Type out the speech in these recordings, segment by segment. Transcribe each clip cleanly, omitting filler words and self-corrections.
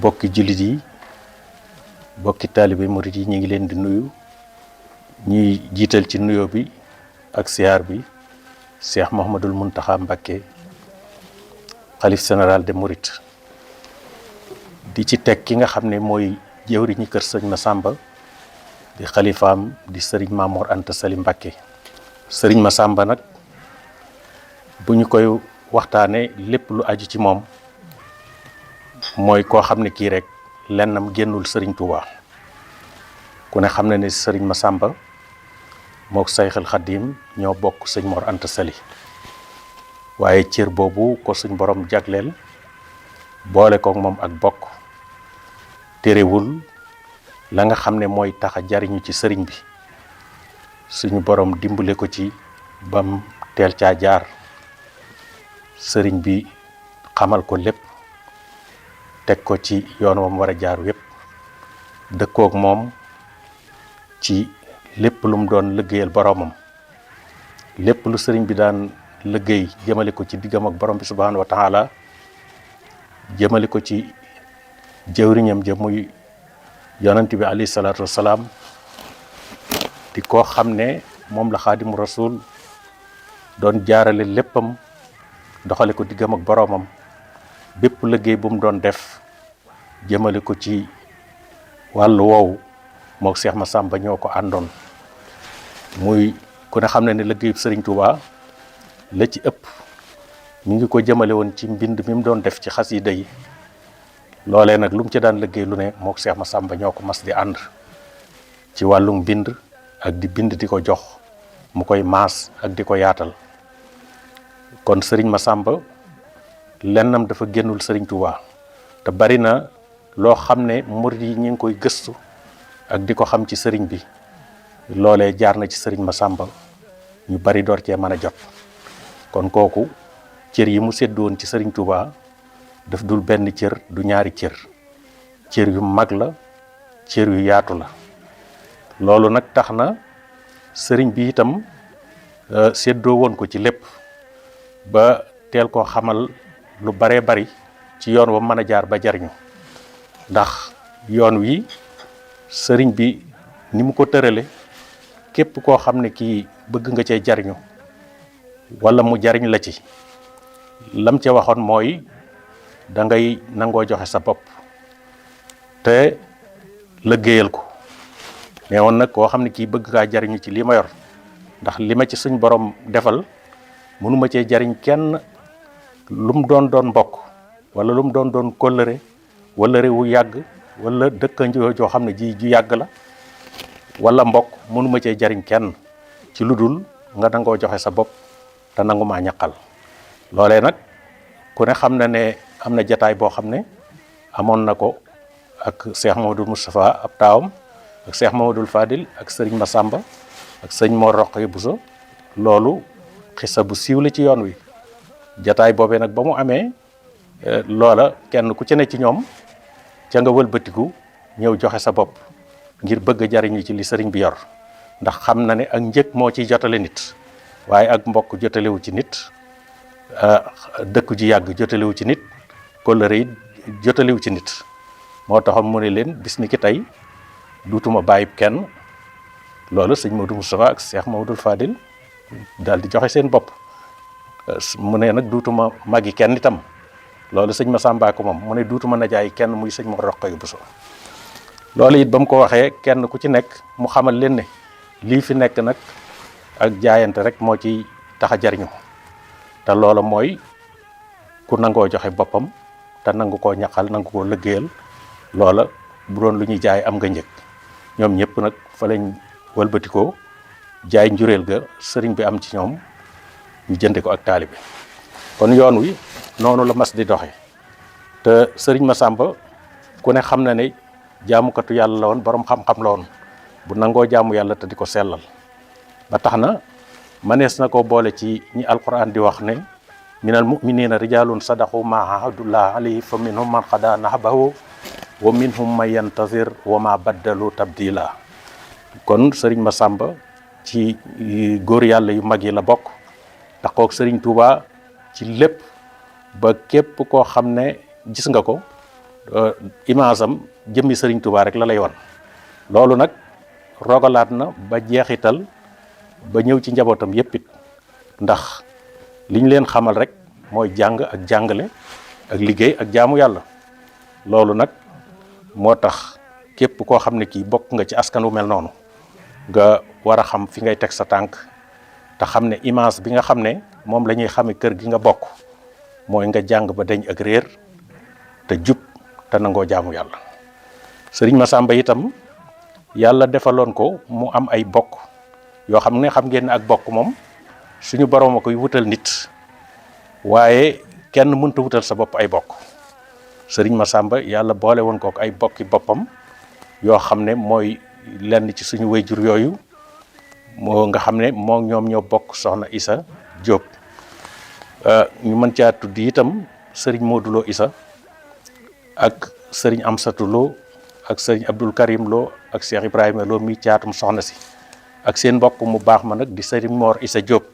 bokki jullit yi bokki taalibe murit yi ñu ngi leen di nuyu ñuy jiital ci nuyoo bi ak siyaar bi Cheikh Mouhamadoul Mountakha Mbacké xalif général des Mourides di ci teg ki nga xam ne mooy jëwriñu kër sëñ Massamba di xalifaam di sëriñ Mamour Anta Sali Mbacké sëriñ Massamba nag bu ñu koy waxtaane lépp lu aju ci moom mooy koo xam ne kii rek lennam génnul sëriñ Touba ku ne xam ne ne sëriñ Massamba mook Sayxul Xadim ñoo bokk sëñ Mor Anta Sali waaye cër boobu ko suñ borom jagleel boole kook moom ak bokk terewul la nga xam ne mooy tax a jariñu ci sëriñ bi suñu borom dimbale ko ci bam teel caa jaar sëriñ bi xamal ko lépp teg ko ci yoon wam war a jaar wépp dëkkook moom ci lépp lu mu doon liggéeyal boromam lépp lu sëriñ bi daan liggéey jëmale ko ci diggam ak borom bi subhanahu wa taala jëmale ko ci jëwriñam ja muy yonent bi alayhi salaatu wasalaam di koo xam ne moom la xaadimu rasul doon jaarale léppam doxale ko diggam ak boromam bépp liggéey bu mu doon def jëmale ko ci wàllu woowu mook Cheikh Massamba ñoo ko àndoon muy ku ne xam ne ne liggéeyub Sëriñ Touba la ci ëpp mi ngi ko jëmale woon ci mbind mi mu doon def ci xasida yi loolee nag lu mu ci daan liggéey lu ne mook Cheikh Massamba ñoo ko mas di ànd ci wàllum bind ak di bind di ko jox mu koy maas ak di ko yaatal kon Sëriñ Massamba lennam dafa génnul Sëriñ Touba te bari na loo xam ne murid yi ñu ngi koy gëstu ak di ko xam ci sëriñ bi loolee jaar na ci Sëriñ Massamba ñu bari door cee mën a jot kon kooku cër yi mu séddoon ci Sëriñ Touba daf dul benn cër du ñaari cër yu mag la cër yu yaatu la loolu nag tax na sëriñ bi itam séddoo woon ko ci lépp ba teel koo xamal lu baree bari ci yoon wa mën a jaar ba jariñu ndax yoon wi sëriñ bi ni mu ko tërale képp koo xam ne kii bëgg nga cee jariñu wala mu jariñ la ci lam ca waxoon mooy da ngay nangoo joxe sa bopp te liggéeyal ko mais woon nag koo xam ne kii bëgg ngaa jariñu ci lii ma yor ndax li ma ci suñ borom defal mënuma cee jariñ kenn lu mu doon mbokk wala lu mu doon kóllëre wala réewu yàgg wala dëkkanjoo joo xam ne ji ju yàgg la wala mbokk mënuma cee jariñ kenn ci lu dul nga nangoo joxe sa bopp te nangu maa ñaqal loolee nag ku ne xam na ne am na jataay boo xam ne amoon na ko ak Cheikh Mamadou Moustapha ab taawam ak Cheikh Mamadou Fadil ak Sëriñ Massamba ak sëñ Mor Roqaya Bousso loolu xisa bu siiw la ci yoon wi jataay boobee nag ba mu amee loola kenn ku ci ne ci ñoom ca nga wëlbatiku ñëw joxe sa bopp ngir bëgg a jariñu ci li sëriñ bi yor ndax xam na ne ak njëg moo ciy jotale nit waaye ak mbokk jotalewu ci nit dëkk ji yàgg jotalewu ci nit kóllëre yi jotalewu ci nit moo taxoon mu ne leen bis ni ki tey duutuma bàyyi kenn loolu sëñ Mamadou Moustapha ak Cheikh Mamadou Fadil daal di joxe seen bopp mu ne nag duutuma magi kenn itam loolu sëñ Massamba ko moom mu ne duutuma najaay kenn muy sëñ Mor Roqaya Bousso loolu it ba mu ko waxee kenn ku ci nekk mu xamal leen ne lii fi nekk nag ak jaayante rek moo ci tax a jariñu te loola mooy ku nangoo joxe boppam te nangu koo ñaqal nangu koo liggéeyal loola bu doon lu ñuy jaay am nga njëg ñoom ñëpp nag fa lañ wëlbatikoo jaay njureel ga sëriñ bi am ci ñoom ñu jënde ko ak taalibe kon yoon wi noonu la mas di doxe te sëriñ Massamba ku ne xam na ne jaamukatu yàlla la woon borom xam-xam la woon bu nangoo jaamu yàlla te di ko sellal ba tax na manees na ko boole ci ñi alquran di wax ne minal muminina rijalun sadaqu ma ahadullah alayhi fa minhum man qada nahbahu wa minhum man yantazir wa ma baddalu tabdila kon sëriñ Massamba ci góor yàlla yu mag yi la bokk taxoog sëriñ Touba ci lépp ba képp koo xam ne gis nga ko image am jëmmi sëriñ Touba rek la lay wan. loolu nag rogalaat na ba jeexital ba ñëw ci njabootam yépp it ndax liñ leen xamal rek mooy jàng ak jàngale ak liggéey ak jaamu yàlla. loolu nag moo tax képp koo xam ne kii bokk nga ci askan wu mel noonu nga war a xam fi ngay teg sa tànk te xam ne image bi nga xam ne moom la ñuy xame kër gi nga bokk mooy nga jàng ba deñ ak réer te jub te nangoo jaamu yàlla. sëriñ Massamba itam yàlla defaloon ko mu am ay bokk yoo xam ne xam ngeen ne ak bokk moom suñu borom a koy wutal nit waaye kenn mënta wutal sa bopp ay bokk. sëriñ Massamba yàlla boole woon kook ay bokki boppam yoo xam ne mooy lenn ci suñu wayjur yooyu moo nga xam ne moo ñoom ñoo bokk soxna Issa Diop. ñu mën caa tudd itam sëriñ Modou Lo Issa ak sëriñ Amsatou Lo ak sëriñ Abdoul Karim Lo ak Cheikh Ibrahima Lo mi caatum soxna si ak seen mbokk mu baax ma nag di sëriñ Mor Issa Diop.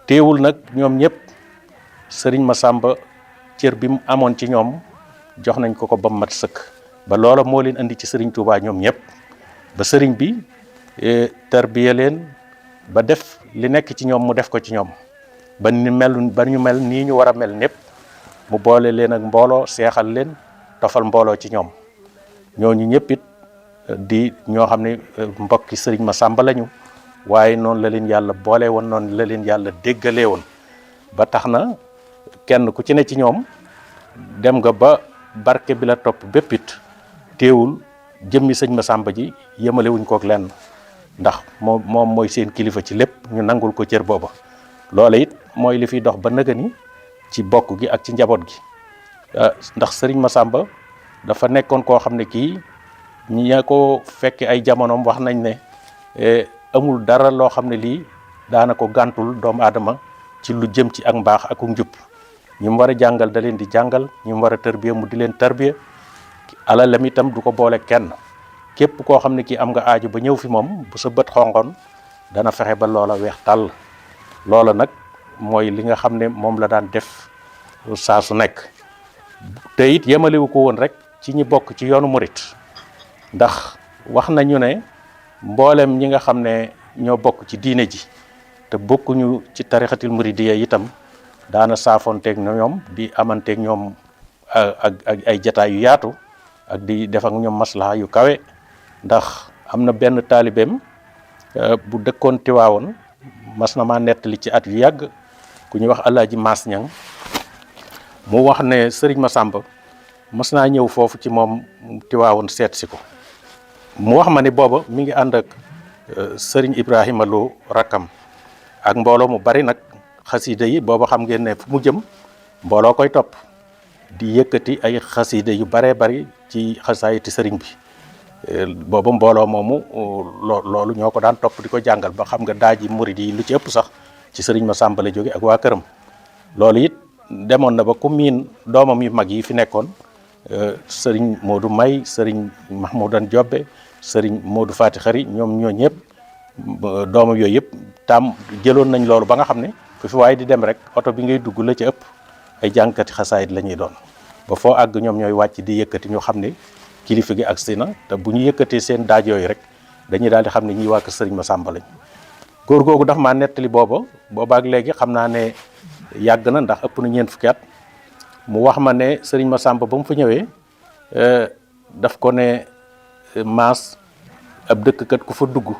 teewul nag ñoom ñëpp sëriñ Massamba cër bi mu amoon ci ñoom jox nañ ko ba mat sëkk ba loola moo leen andi ci sëriñ Touba ñoom ñëpp ba sëriñ bi tarbiya leen ba def li nekk ci ñoom mu def ko ci ñoom ba ñu mel nii ñu war a mel ñëpp mu boole leen ak mbooloo seexal leen tofal mbooloo ci ñoom. ñooñu ñëpp it di ñoo xam ne mbokki sëriñ Massamba lañu waaye noonu la leen yàlla boole woon noonu la leen yàlla déggalee woon ba tax na kenn ku ci ne ci ñoom dem nga ba barke bi la topp bépp it teewul jëmmi sëñ Massamba ji yemale wuñ kook lenn ndax moom mooy seen kilifa ci lépp ñu nangul ko cër booba. loola it mooy li fiy dox ba nëga ni ci bokk gi ak ci njaboot gi ndax sëriñ Massamba dafa nekkoon koo xam ne kii ñi ko fekke ay jamonoom wax nañ ne amul dara loo xam ne lii daana ko gàntul doomu aadama ci lu jëm ci ak mbaax ak njub. ñi mu war a jàngal da leen di jàngal ñi mu war a tarbiya mu di leen tarbiya alalam itam du ko boole kenn képp koo xam ne kii am nga aaju ba ñëw fi moom bu sa bët xonqoon dana fexe ba loola weex tàll. loola nag mooy li nga xam ne moom la daan def saa su nekk te it yemalewu ko woon rek ci ñi bokk ci yoonu murit ndax wax nañu ne mboolem ñi nga xam ne ñoo bokk ci diine ji te bokkuñu ci tarixatil muridiyya itam daana saafonteeg ñoom di amanteeg ñoom ak ay jataay yu yaatu ak di def ak ñoom maslaha yu kawe ndax am na benn taalibeem bu dëkkoon Tiwaawoon mas na maa nettali ci at yu yàgg ku ñuy wax Alaaji Maas Ñang mu wax ne sëriñ Massamba mas naa ñëw foofu ci moom Tiwaawoon seet si ko mu wax ma ne booba mi ngi ànd ak sëriñ Ibrahima Lo rakkam ak mbooloo mu bari nag xasida yi booba xam ngeen ne fu mu jëm mbooloo koy topp di yëkkati ay xasida yu baree bari ci xasaayiti sëriñ bi booba mbooloo moomu loolu ñoo ko daan topp di ko jàngal ba xam nga daaji murid yi lu ci ëpp sax ci sëriñ Massamba la jóge ak waa këram. loolu it demoon na ba ku miin doomam yu mag yi fi nekkoon sëriñ Modou May sëriñ Mahmoudan Jobbe sëriñ Modou Fati Xari ñoom ñoo ñëpp doomam yooyu yëpp tam jëloon nañ loolu ba nga xam ne fi waaye di dem rek oto bi ngay dugg la ci ëpp ay jàngkati xasaayit la ñuy doon ba foo àgg ñoom ñooy wàcc di yëkkati ñu xam ne kilifa gi agsi na te bu ñu yëkkatee seen daaj yooyu rek dañuy daal di xam ne ñiy waa kër sëriñ Massamba lañ. góor googu dafa maa nettali boobaak léegi xam naa ne yàgg na ndax ëpp na ñeent fukki at mu wax ma ne sëriñ Massamba ba mu fa ñëwee daf ko ne maas ab dëkk kat ku fa dugg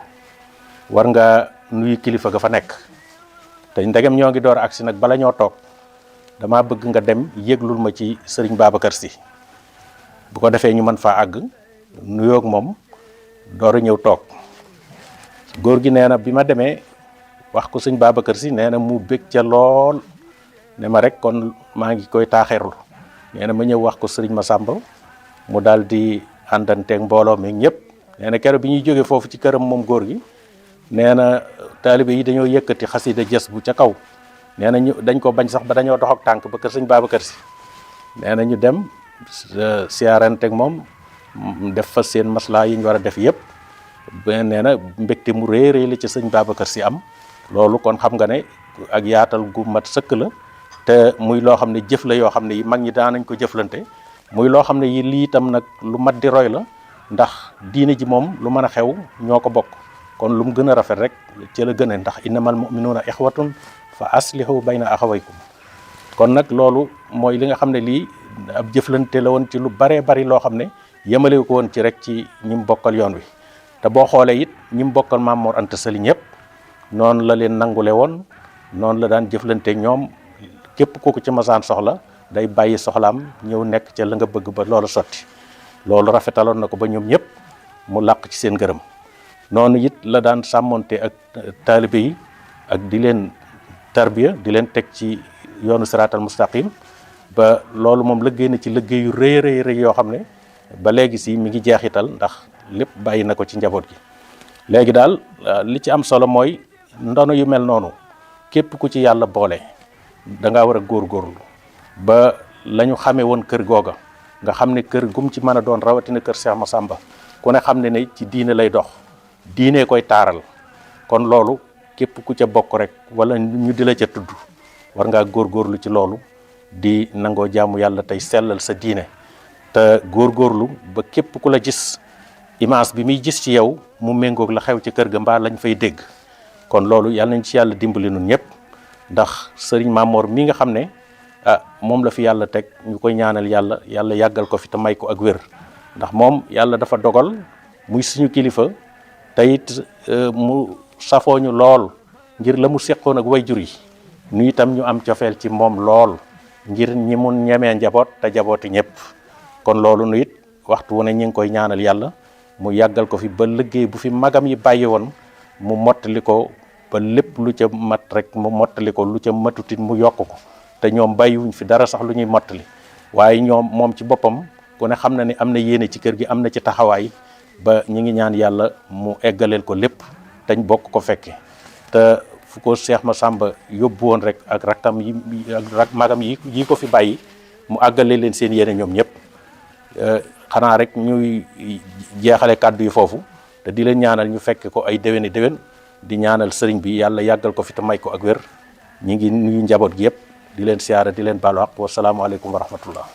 war nga nuyu kilifa ga fa nekk te ndegem ñoo ngi door agsi nag bala ñoo toog dama bëgg nga dem yéglul ma ci sëriñ Babacar Sy bu ko defee ñu mën faa àgg nuyoog moom door a ñëw toog. góor gi nee na bi ma demee wax ko sëñ Babacar Sy nee na mu bég ca lool ne ma rek kon maa ngi koy taaxeerlu nee na ma ñëw wax ko sëriñ Massamba mu daal di àndanteeg mbooloo mi ñëpp. nee na keroog bi ñuy jógee foofu ci këram moom góor gi nee na taalibe yi dañoo yëkkati xasida jës bu ca kaw nee na ñu dañ ko bañ sax ba dañoo dox ak tànk ba kër sëñ Babacar Sy nee na ñu dem siyaaranteeg moom def fa seen maslaa yi ñu war a def yëpp. nee na mbégte mu rëy la ci sëñ Babacar Sy am loolu kon xam nga ne ak yaatal gu mat sëkk la te muy loo xam ne jëf la yoo xam ne yi mag ñi daanañ ko jëflante muy loo xam ne yi lii itam nag lu mat di roy la ndax diine ji moom lu mën a xew ñoo ko bokk kon lu mu gën a rafet rek ci la gën a ndax innamal mu'minuuna ixwatun fa aslihu bayna axawaykum kon nag loolu mooy li nga xam ne lii ab jëflante la woon ci lu baree bari loo xam ne yemale ko woon ci rek ci ñi mu bokkal yoon wi te boo xoolee it ñi mu bokkal Maam Mor Anta Sali ñëpp noonu la leen nangule woon noonu la daan jëflante ñoom képp kooku ci masaan soxla day bàyyi soxlaam ñëw nekk ca la nga bëgg ba loolu sotti loolu rafetaloon na ko ba ñoom ñëpp mu làq ci seen ngërëm noonu it la daan sàmmonte ak taalibe yi ak di leen tarbiya di leen teg ci yoonu siraatal mustaqim ba loolu moom liggéey na ci liggéey yu rëy rëy yoo xam ne ba léegi si mi ngi jeexital ndax lépp bàyyi na ko ci njaboot gi léegi daal li ci am solo mooy ndono yu mel noonu képp ku ci yàlla boole da ngaa war a góorgóorlu ba la ñu xamee woon kër googa nga xam ne kër gum ci mën a doon rawatina kër Cheikh Massamba ku ne xam ne ne ci diine lay dox diine koy taaral kon loolu képp ku ca bokk rek wala ñu di la ca tudd war ngaa góorgóorlu ci loolu di nangoo jaamu yàlla tey sellal sa diine te góorgóorlu ba képp ku la gis image bi muy gis ci yow mu méngoog la xew ci kër ga mbaa lañ fay dégg kon loolu yàlla nañ ci yàlla dimbali nun ñëpp ndax sëriñ Mamor mi nga xam ne moom la fi yàlla teg ñu koy ñaanal yàlla yàggal ko fi te may ko ak wér ndax moom yàlla dafa dogal muy suñu kilifa te it mu safoo ñu lool ngir la mu seqoon ak wayjur yi nu itam ñu am cofeel ci moom lool ngir ñi mun ñemee njaboot te jabooti ñëpp kon loolu nu it waxtu wu ne ñi ngi koy ñaanal yàlla mu yàggal ko fi ba liggéey bu fi magam yi bàyyi woon mu mottali ko ba lépp lu ca mat rek mu mottali ko lu ca matutit mu yokk ko te ñoom bàyyiwuñ fi dara sax lu ñuy mottali waaye moom ci boppam ku ne xam na ni am na yéene ci kër gi am na ci taxawaay ba ñi ngi ñaan yàlla mu eggaleel ko lépp dañ bokk ko fekke te fu ko Cheikh Massamba yóbbu woon rek ak raktam yi ak magam yi ko fi bàyyi mu àggale leen seen yéene ñoom ñëpp xanaa rek ñuy jeexale kàddu yi foofu te di leen ñaanal ñu fekke ko ay déwéni déwén di ñaanal sëriñ bi yàlla yàggal ko fi te may ko ak wér ñi ngi nuyu njaboot gi yëpp di leen siyaara di leen baalu àq wa salaamu aleykum wa rahmatullah